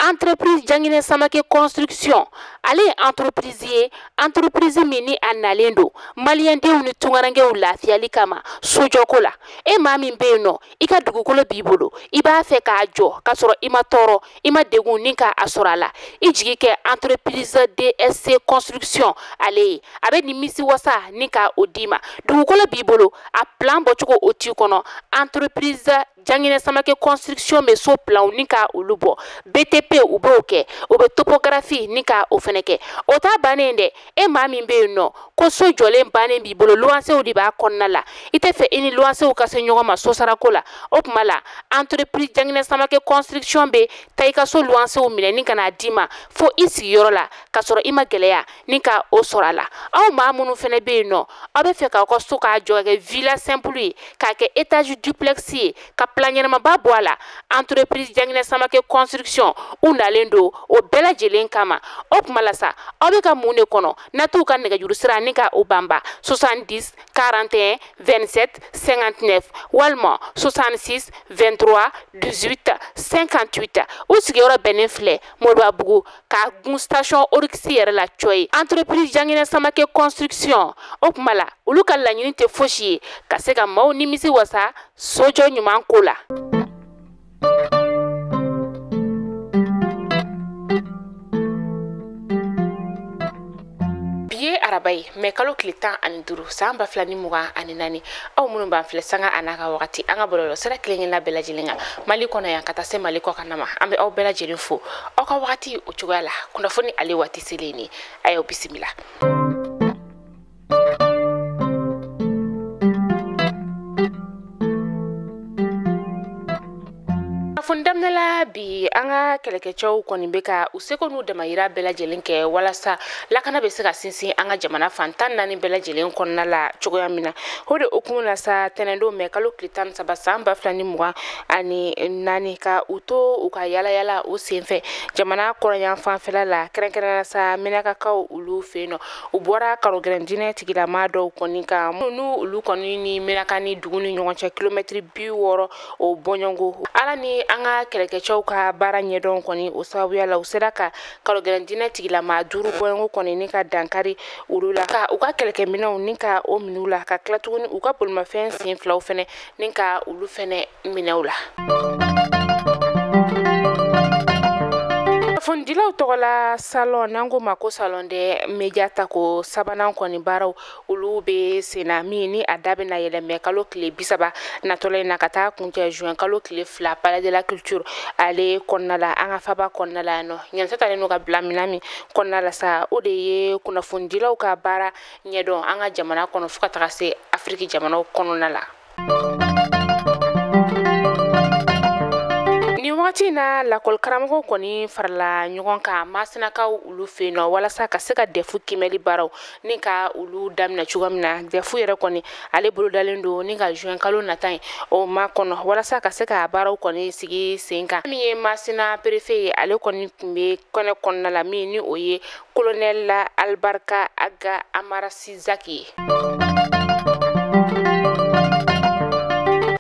Entreprise Janginɛ Samake Construction, ale ye entreprise ye, entreprise min ni a nalen don maliyɛndenw ni tunkarankew lafiyali kama sojɔko la. E maa min bɛ yen nɔ, i ka dugukolo b'i bolo, i b'a fɛ k'a jɔ k'a sɔrɔ i ma tɔɔrɔ, i ma degun ni k'a sɔrɔ a la, i jigi kɛ entreprise DSC Construction ale ye. A bɛ nimisi wasa ni ka o d'i ma. Dugukolo b'i bolo, a plan bɔcogo o t'i kɔnɔ, entreprise Janginɛ Samake Construction bɛ so planw ni ka olu bɔ, BTP u b'o kɛ, u bɛ topographie ni ka o fɛnɛ kɛ. O t'a bannen dɛ, e maa min bɛ yen nɔ ko so jɔlen bannen b'i bolo, luwansew de b'a kɔnɔna la, i tɛ fɛ i ni luwansew ka se ɲɔgɔn ma sosarako la, o tuma la entreprise Janginɛ Samake Construction bɛ taa i ka so luwansew minɛ ni ka n'a d'i ma fo i sigiyɔrɔ la, k'a sɔrɔ i ma gɛlɛya ni ka o sɔrɔ a la. Aw maa minnu fɛnɛ bɛ yen nɔ, aw bɛ fɛ k'aw ka so k'a jɔ ka kɛ villa simple ye, k'a kɛ étage duplex ye, ka plan ɲɛnamaba bɔ a la, entreprise Janginɛ Samake Construction u nalen don o bɛɛ lajɛlen kama. O tuma la sa, aw bɛ ka mun de kɔnɔ? Na t'u ka nɛgɛjuru sira ni ka o banba 70 41 27 59 walima 66 23 18 58. U sigiyɔrɔ bɛnnen filɛ Moribabugu ka gun station Oryx yɛrɛ la cɔ ye. Entreprise Janginɛ Samake Construction, o tuma la olu ka laɲini tɛ fosi ye ka se ka maaw nimisi wasa sojɔ ɲuman ko la. Bi ye araba ye, mɛ kalo tile 15 san 2024. Aw minnu b'an filɛ sanga a n'a ka wagati, an ka bɔlɔlɔ sira kelen-kelenna bɛɛ lajɛlen kan, Mali kɔnɔ yan ka taa se Mali kɔkan ma, an bɛ aw bɛɛ lajɛlen fo aw ka wagati o cogoya la. Kunnafoni ale waati selen ni a y'aw bisimila. Kunnafoni daminɛ la bi, an ka kɛlɛkɛcɛw kɔni bɛ ka u seko n'u damayira bɛɛ lajɛlen kɛ walasa lakana bɛ se ka sinsin an ka jamana fan 14 bɛɛ lajɛlen kɔnɔna la cogoya min na. O de hukumu la sa, tɛnɛndon mɛ kalo tile 13 san 2024, ka u to u ka yalayala o senfɛ jamana kɔrɔyan fanfɛla la, kɛrɛnkɛrɛnnenya sa Menakakaw olu fɛ yen nɔ, u bɔra karogɛrɛn diinɛ tigilama dɔw kɔni kan, n'u olu kɔni ni Menaka ni dugu ni ɲɔgɔn cɛ kilomɛtiri 60 o bɔɲɔgɔnko. Ala ni an ka kɛlɛkɛcɛw ka baara ɲɛdɔn kɔni o sababuya la, u sera ka karogɛrɛn diinɛ tigilama 5 bɔɲɔgɔnko kɔni ni ka dankari olu la, ka u ka kɛlɛkɛminɛnw ni ka o minɛ u la, ka tila tuguni u ka bolimafɛn sen filaw fɛnɛ ni ka olu fɛnɛ minɛ u la. Kunnafonidilaw tɔgɔ la salon, n'an ko ma ko salon des médias tako sabanan kɔni baaraw olu bɛ senna, min ni a da bɛna yɛlɛ mɛ kalo tile 30 natɔla in na ka taa kuncɛ juin kalo tile 2 palais de la culture ale kɔnɔna la, an ka faba kɔnɔna la yan nɔ. Ɲanisa talen don ka bila minɛn min kɔnɔna la sa, o de ye kunnafonidilaw ka baara ɲɛdɔn an ka jamana kɔnɔ fo ka taga se Afiriki jamanaw kɔnɔna la. Nin wagati in na, lakɔli karamɔgɔw kɔni farala ɲɔgɔn kan Masinakaw olu fɛ yen nɔ walasa ka se ka dɛfu kimɛli baaraw ni ka olu daminɛ cogoya min na. Dɛfu yɛrɛ kɔni ale bolodalen don ni ka juin kalo nata in o ma kɔnɔ walasa ka se ka baaraw kɔni sigi sen kan. Min ye Masina préfet ye, ale kɔni tun bɛ kɛnɛ kɔnɔna la, min ni o ye colonel Albarka Aga Amara Sizaki ye.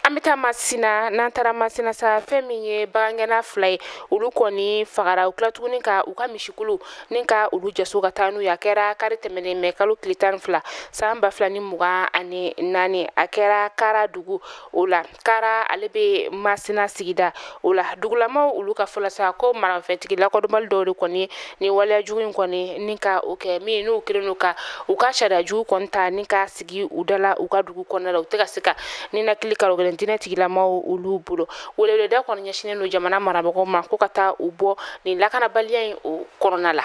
An bɛ taa Masina. N'an taara Masina sa, fɛn min ye bagangɛnna 2 ye, olu kɔni fagara, u tila tuguni ka u ka misikulu ni ka olu jaso ka taa n'u ye. A kɛra kari tɛmɛnen mɛ kalo tile 12 san 2024, a kɛra Kara dugu o la. Kara ale bɛ Masina sigida o la. Dugulamaw olu ka fɔ la sa ko maramafɛntigi lakodɔnbali dɔw de kɔni ni waleya jugu in kɔni ni ka o kɛ, min n'u kɛlen don ka u ka sariya jugu kɔni ta ni ka sigi u da la u ka dugu kɔnɔna la, u tɛ ka se ka ninakili karogɛlɛn diinɛ tigilamaw olu bolo. Weleweleda kɔni ɲɛsinnen don jamana marabagaw ma ko ka taa u bɔ nin lakanabaliya in o kɔnɔna la.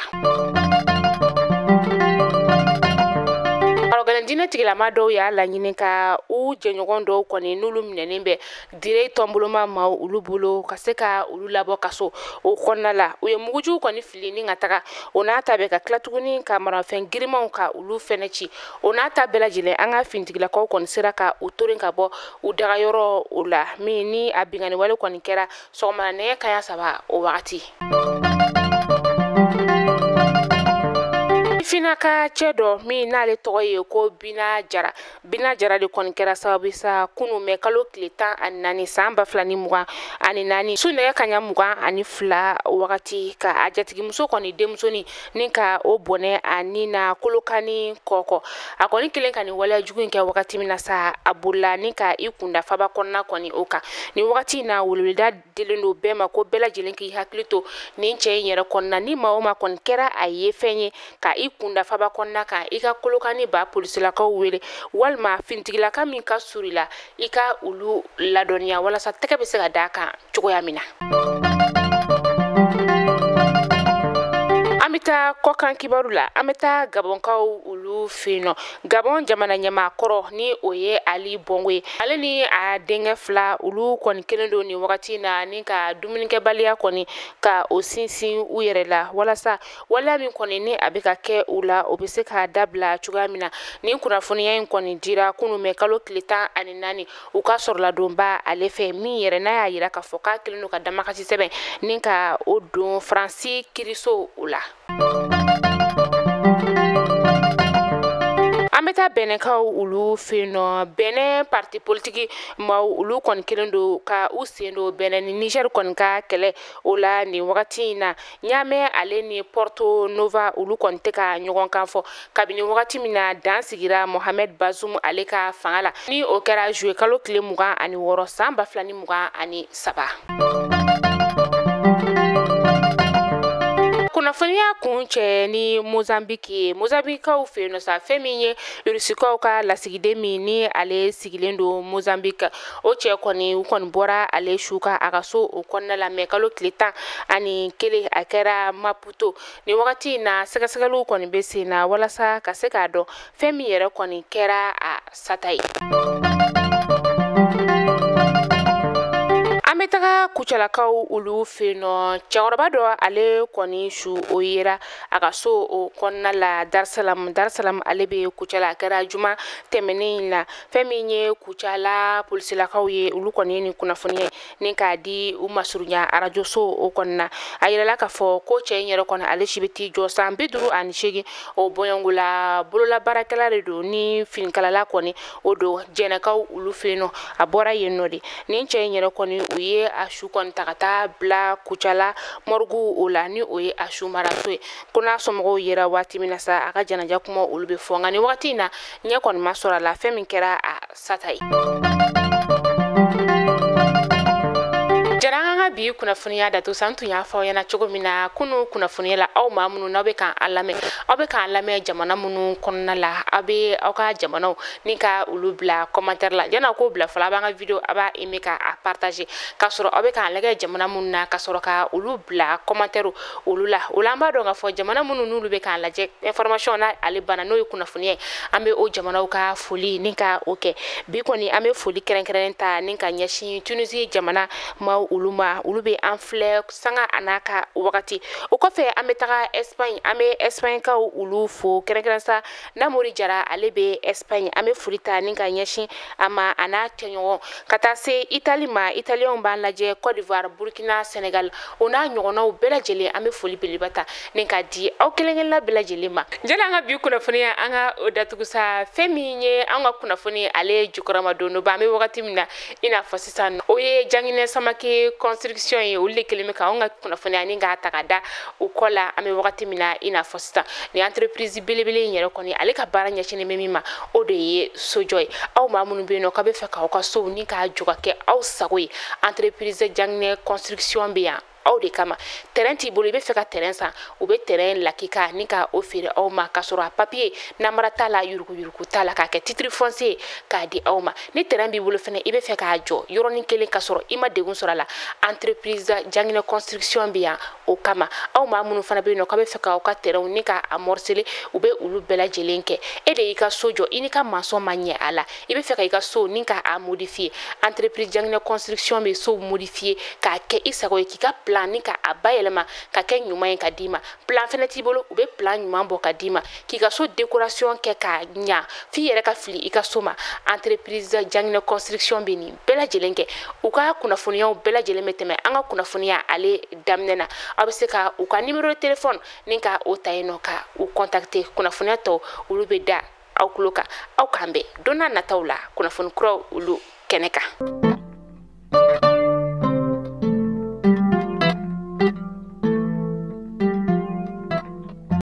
Karogɛlɛn diinɛ tigilama dɔw y'a laɲini ka u jɛɲɔgɔn dɔw kɔni n'olu minɛnen bɛ dire tɔnboloma maaw olu bolo ka se ka olu labɔ kaso o kɔnɔna la. U ye mugujugu kɔni fili ni ka taga, o n'a ta bɛɛ ka tila tuguni ka maramafɛn girimanw ka olu fɛnɛ ci. O n'a ta bɛɛ lajɛlen, an ka finitigilakaw kɔni sera ka u torin ka bɔ u dagayɔrɔ o la, min ni a binkanni wale kɔni kɛra sɔgɔmada nɛgɛ kanɲɛ 3 o wagati. Sifinnaka cɛ dɔ min n'ale tɔgɔ ye ko Bina Jara, Bina Jara de kɔni kɛra sababu sa kunun mɛ kalo tile 14 san 2024 su nɛgɛ kaɲa 22 wagati ka a jatigimuso kɔni denmusonin ni ka o bɔnɛ a ni na Kolokani kɔkɔ. A kɔni kelen ka nin waleya jugu in kɛ wagati min na sa, a bolila ni ka i kunda faba kɔnɔna kɔni o kan. Nin wagati in na, weleweleda dilen don bɛɛ ma ko bɛɛ lajɛlen k'i hakili to nin cɛ in yɛrɛ kɔnɔna. Ni maa o maa kɔni kɛra a ye fɛn ye ka i kunda faba kɔnɔna kan, i ka Kolokani ba polisilakaw wele walima finitigilaka min ka surun i la, i ka olu ladɔnniya walasa tɛgɛ bɛ se ka d'a kan cogoya min na. An bɛ taa kɔkan kibaru la. An bɛ taa Gabɔnkaw olu fɛ yen nɔ. Gabɔn jamana ɲɛmaa kɔrɔ ni o ye Ali Bongo ye, ale ni a denkɛ fila, olu kɔni kelen don nin wagati in na ni ka dumunikɛbaliya kɔni ka o sinsin u yɛrɛ la, walasa waleya min kɔni ni a bɛ ka kɛ u la, o bɛ se ka dabila cogoya min na. Nin kunnafoniya in kɔni dira kunun mɛ kalo tile 14 u ka sɔrɔladonba ale fɛ, min yɛrɛ n'a y'a yira k'a fɔ k'a kelen don ka damakasi sɛbɛn ni ka o don Faransi kiriso o la. An bɛ taa Bɛnɛkaw olu fɛ yen nɔ. Bɛnɛ parti politiki maaw, olu kɔni kelen don ka u sen don Bɛnɛ ni Niger kɔni ka kɛlɛ o la nin wagati in na. Ɲamɛ ale ni Porto Nova, olu kɔni tɛ ka ɲɔgɔn kan fɔ kabini wagati min na dan sigira Mohamed Bazoum ale ka fanga la, ni o kɛra juillet kalo tile 26 san 2023. Kunnafoniya kun cɛ ni Mozambique ye. Mozambiquekaw fɛ yen nɔ sa, fɛn min ye Rusikaw ka lasigiden min ni ale sigilen don Mozambique, o cɛ kɔni, u kɔni bɔra ale su ka a ka so o kɔnɔna la mɛ kalo tile 11, a kɛra Maputo. Nin wagati in na, sɛgɛsɛgɛliw kɔni bɛ sen na walasa ka se k'a dɔn fɛn min yɛrɛ kɔni kɛra a sata ye. An bɛ taga Kucalakaw olu fɛ yen nɔ. Cɛkɔrɔba dɔ, ale kɔni su o yera a ka so o kɔnɔna la Darusalam. Darusalam ale bɛ Kucala, a kɛra juma tɛmɛnen in na. Fɛn min ye Kucala polisilakaw ye, olu kɔni ye nin kunnafoniya ni k'a di u masurunya arajoso o kɔnɔna. A yirala k'a fɔ ko cɛ in yɛrɛ kɔni, ale si bɛ t'i jɔ san 58 o bɔɲɔgɔnko la. Bololabaarakɛla de don ni finikalala kɔni o don Jɛnɛkaw olu fɛ yen nɔ, a bɔra yen nɔ de. Nin cɛ in yɛrɛ kɔni, u ye a su kɔni ta ka taa bila Kucala morgue o la, ni o ye a su maraso ye. Ko n'a somɔgɔw yera waati min na sa, a ka janaja kuma olu bɛ fɔ, nka nin wagati in na, ɲɛ kɔni ma sɔrɔ a la fɛn min kɛra a sata ye. Jara, an ka bi kunnafoniya datu san tun y'a fɔ aw ɲɛna cogo min na kunu kunnafoniya la, aw maa minnu n'aw bɛ k'an lamɛn, aw bɛ k'an lamɛn jamana minnu kɔnɔna la, aw bɛ aw ka jamanaw ni ka olu bila commentaire la. Yanni aw k'o bila fɔlɔ, a b'an ka video a b'a aimer ka a partager, k'a sɔrɔ aw bɛ k'an lajɛ jamana minnu na, ka sɔrɔ ka olu bila commentaire olu la. O la, an b'a dɔn k'a fɔ jamana minnu n'olu bɛ k'an lajɛ, information n'a ale banna, n'o ye kunnafoniya ye, an bɛ o jamanaw ka foli ni ka o kɛ. Bi kɔni, an bɛ foli kɛrɛnkɛrɛnnen ta ni ka ɲɛsin Tunisie jamana maaw olu ma, olu bɛ an filɛ sanga a n'a ka wagati. O kɔfɛ, an bɛ taga Espagne, an bɛ Espagne kaw olu fo kɛrɛnkɛrɛn sa. Namori Jara, ale bɛ Espagne, an bɛ foli ta ni ka ɲɛsin a ma a n'a cɛɲɔgɔn, ka taa se Itali ma, Italiyɛnw b'an lajɛ, Côte d'Ivoire, Burkina, Sénégal, o n'a ɲɔgɔnnaw bɛɛ lajɛlen, an bɛ foli belebeleba ta ni ka di aw kelen kelenna bɛɛ lajɛlen ma. Jɛnɛ, an ka bi kunnafoniya, an ka o datugu sa. Fɛn min ye an ka kunnafoni ale jukɔrɔma don ba, an bɛ wagati min na i n'a fɔ sisan, o ye Janginɛ Samake Construction ye. Olu de kelen bɛ ka anw ka kunnafoniya ni k'a ta ka da u kɔ la an bɛ wagati min na i n'a fɔ sisan. Nin entreprise belebele in yɛrɛ kɔni, ale ka baara ɲɛsinnen bɛ min ma, o de ye sojɔ ye. Aw maa minnu bɛ yen nɔ k'aw bɛ fɛ k'aw ka sow ni k'a jɔ ka kɛ aw sago ye, entreprise Janginɛ Construction bɛ yan aw de kama. Terrain t'i bolo, i bɛ fɛ ka terrain san, u bɛ terrain lakika ni ka o feere aw ma, k'a sɔrɔ a papier namara t'a la, yuruguyurugu t'a la, k'a kɛ titre foncier k'a di aw ma. Ni terrain b'i bolo fɛnɛ, i bɛ fɛ k'a jɔ yɔrɔnin kelen k'a sɔrɔ i ma degun sɔrɔ a la, entreprise Janginɛ Construction bɛ yan o kama. Aw maa minnu fana bɛ yen nɔ k'aw bɛ fɛ k'aw ka terrain ni k'a morceler, u bɛ olu bɛɛ lajɛlen kɛ. E de y'i ka so jɔ, i n'i ka maçon ma ɲɛ a la, i bɛ fɛ ka i ka so ni k'a modifier, entreprise Janginɛ Construction bɛ so modifier k'a kɛ i sago ye, k'i ka plan ni ka a bayɛlɛma ka kɛ ɲuman ye ka d'i ma. Plan fɛnɛ t'i bolo, u bɛ plan ɲuman bɔ ka d'i ma k'i ka so décoration kɛ k'a ɲa f'i yɛrɛ ka fili i ka so ma. Entreprise Janginɛ Construction bɛ nin bɛɛ lajɛlen kɛ. U ka kunnafoniyaw bɛɛ lajɛlen bɛ tɛmɛ an ka kunnafoniya ale daminɛ na. Aw bɛ se ka u ka numéro de téléphone ni ka o ta yen nɔ ka u contacter. Kunnafoniya tɔw olu bɛ da aw tulo kan. Aw k'an bɛn don n'a nataw la kunnafoni kuraw olu kɛnɛ kan.